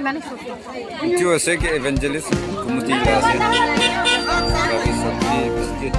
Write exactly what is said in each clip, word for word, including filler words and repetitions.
Tiu ase ke evangelist committee la ase. Gari sabji, biscuit.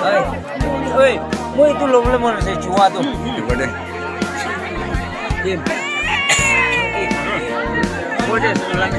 Oi, oi, moi tu lom le mon se chua tu. Tim. Mo je sulang.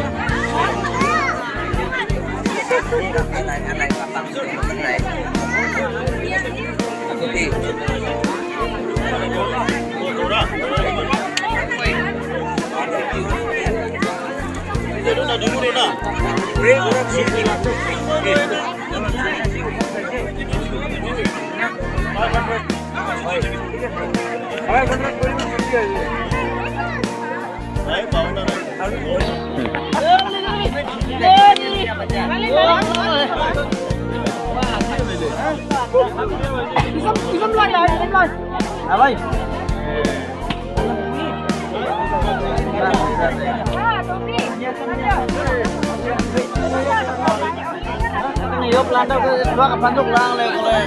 Yo planta ke dua ke panduk lang le kule.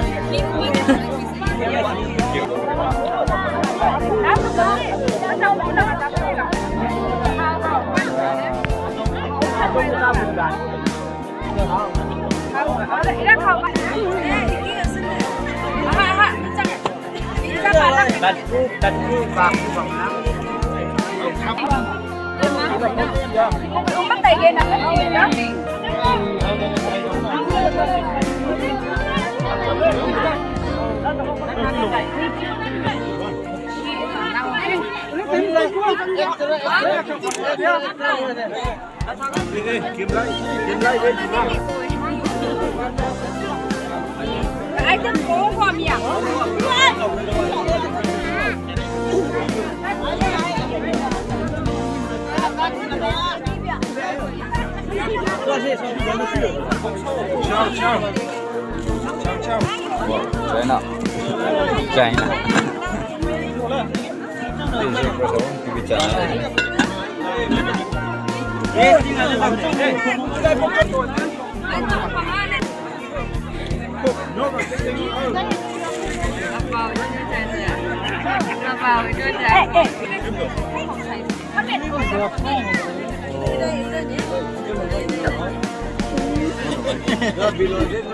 China. China.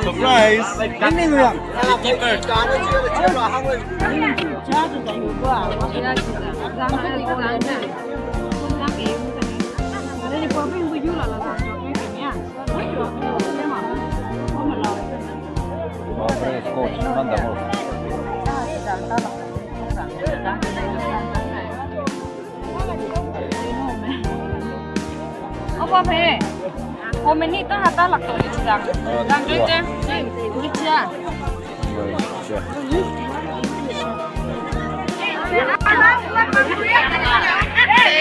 Surprise! Opa phe. Komeni ta hata lak to ni chang. Jang jang jang. Ni cha. Hey.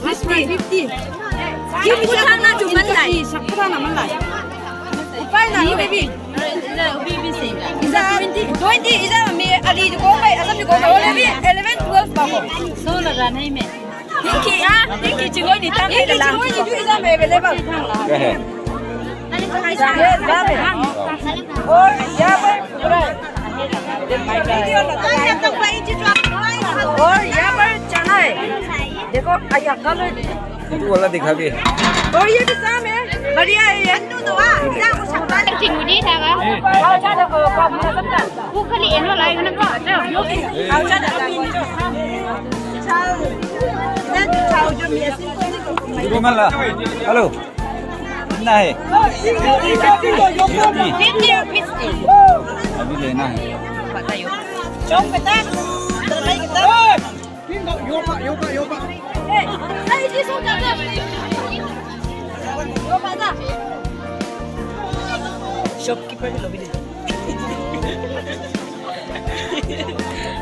Fifty. Fifty. Fifty. Fifty. Upai na, no, baby. Iza twenty, iza mi ali ko bai, asam ko bai, eleven, eleven, twelve ba ko. So la ga nahi me. Thank you, ah, thank you, chingoi ni tang. Thank you, chingoi ni tu iza me available. क्या है? ये दाम है। और यहाँ पर पूरा है। और यहाँ पर चना है। देखो, अय्या, कल Itu wala dikha bhi. और ये भी साम है, बढ़िया है ये। चिंगुरी था का? वो खाली एनो लाई ना का? Hello. कितना है? Fifty. अभी लेना है। Shopkeeper ni lobi de.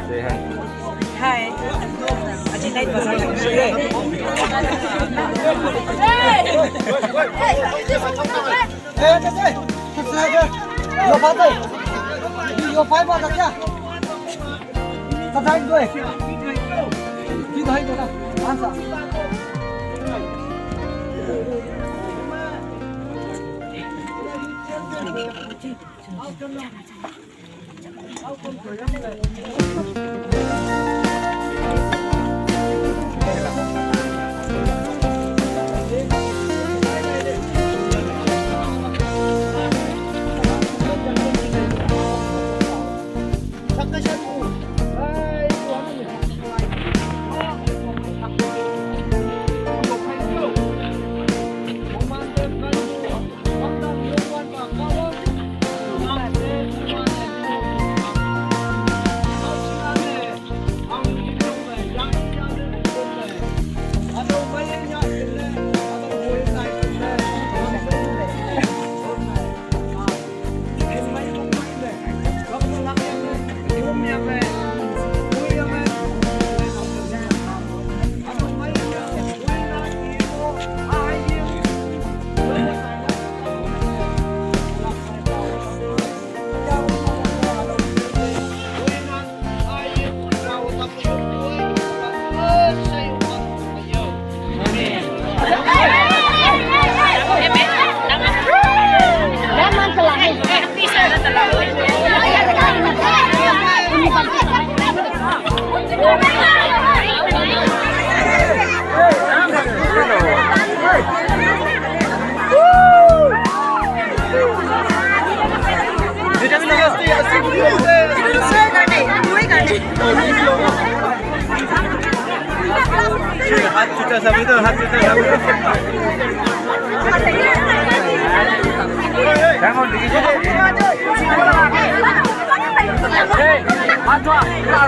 Say hi. Hi. Aji night bazaar lagi.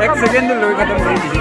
এক সেকেন্ড লই খতম করে দিছি।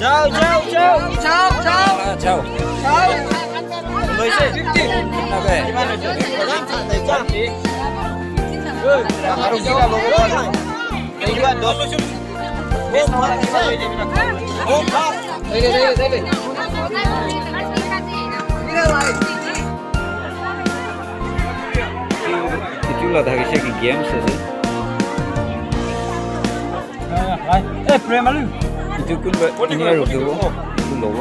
যাও, যাও, যাও। যাও, যাও। যাও। লৈছে? কিমান হৈছে? আৰু কিবা ল'ব পৰা নাই? এইবাৰ দহ লৈছোঁ। বিশ টকা কিবা লৈ দিবি না। এইটো লাডাখ হৈছে কি গেমছ আছে? এই প্ৰেম আলু। এইটো কোনবা কোনে ৰখিব? কোনটো ল'ব?